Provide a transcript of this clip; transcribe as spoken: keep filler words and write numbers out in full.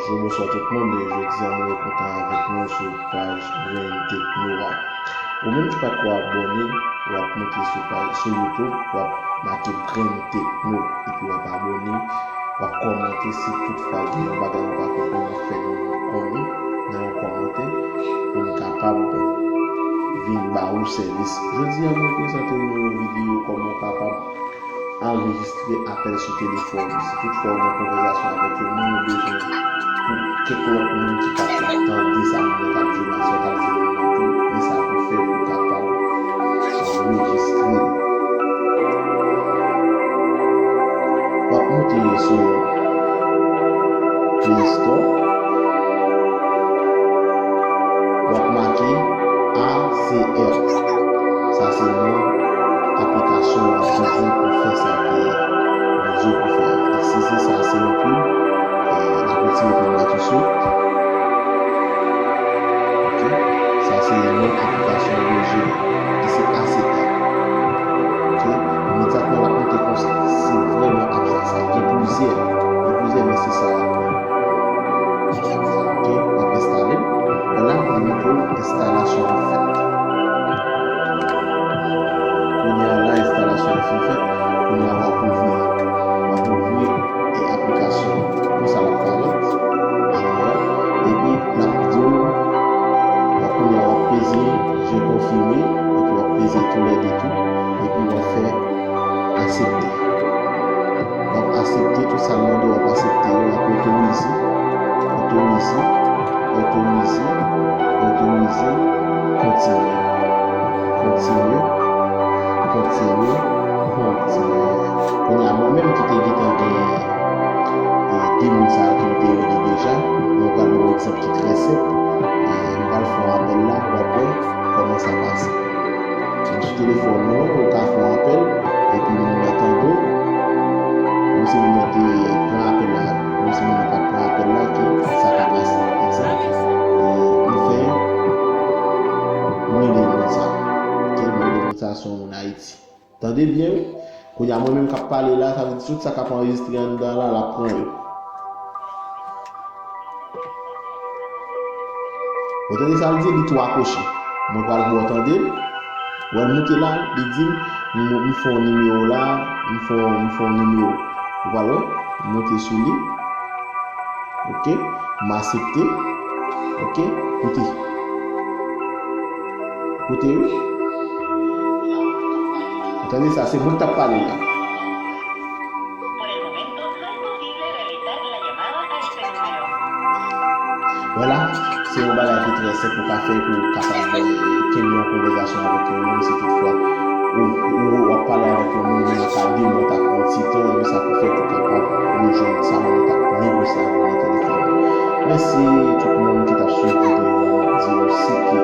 Bonjou, bonswa tout moun, e jodi a mwen kontan avèk nou sou paj Brain Techno a. Ou menm ki pa t ko abòne, w ap moute sou paj, sou YouTube, w ap make Brain Techno, epi w ap abòne, w ap kòmante si toutfwa gen yon bagay ou pa konprann, w ap fè nou konnen nan yon kòmantè pou n kapab vin ba ou sèvis. Jodi a mwen prezante nou yon videyo kòman w kapab anrejistre apèl sou telefòn. Si toutfwa w nan konvèsasyon avèk yon moun, ou bezwen pou kèk lòt moun ki pa t ap tande sa moun nan t ap di w la, sa w t ap di moun nan tou, men sa pou fè pou w kapab anrejistre l. W ap moute sou Play Store. W ap make A C R. Sa se non aplikasyon w ap bezwen pou fè sa ke Bondye pou fè a. Eskize, sa se yon pib. E, n ap retire pib la touswit. Ok? Sa se non aplikasyon w bezwen. E se A C R. Ok? Imedyatman, l ap monte konsa. Se vrèman app sa. Gen plizyè. Gen plizyè, men se sa y ap pran. Ok, w ap enstale l. Vwala, li montre w enstalasyon an fèt. Kounye a la, enstalasyon an fin fèt. Kounye a, w ap ouvri, w ap ouvri e aplikasyon an. Konsa l ap parèt. Epi, l ap di w, w ap kounye a, w ap peze je konfime, epi w ap peze toulède tou, epi w ap fè aksepte. W ap aksepte tout sa l mande w, w ap aksepte yo, w ap otorize, otorize, otorize, otorize, kontinye, kontinye, kontinye, kontinye. Kounye a, mwen menm ki te gentan gen, e, de moun sa yo ki m te rele deja, mwen pral ba w yon egzanp ki trè senp. E, m pral fè yon apèl la, w ap wè kòman sa pase. Sou telefòn ou, ou ka fè yon apèl, epi moun nan tande w, menm si moun nan te pran apèl la, menm si moun nan pa t pran apèl la, ki sa ka pase. Egzanp, e, m fè m rele moun sa. Ok, m rele moun sa, se yon moun Ayiti. Tande byen, wi. Kounye a, mwen menm k ap pale la, sa vle di tout sa k ap anrejistre anndan la, l ap pran yo. Ou tande sa l di? Li tou akwoche. Mwen pral ba w tande l. Ou wè l moute la, li di m, m, m fè yon nimewo la, m fè yon, m fè yon nimewo. Ou pral wè, m moute sou li. Ok, m aksepte. Ok, koute. Koute, wi. Ou tande sa, se mwen k t ap pale la. Por el momento, no es posible realizar la llamada a este número. Vwala, se yon bagay ki trè senp ou ka fè pou w kapab, eh, kenbe yon konvèsasyon avèk yon moun, si toutfwa ou, ou, w ap pale avèk yon moun, moun nan ka demande ak yon ti tan, men sa pou fè pou w kapab rejwenn sa moun nan t ap negosye avè w nan telefòn nan. Mèsi tout moun ki t ap swiv videyo an, di nou si ke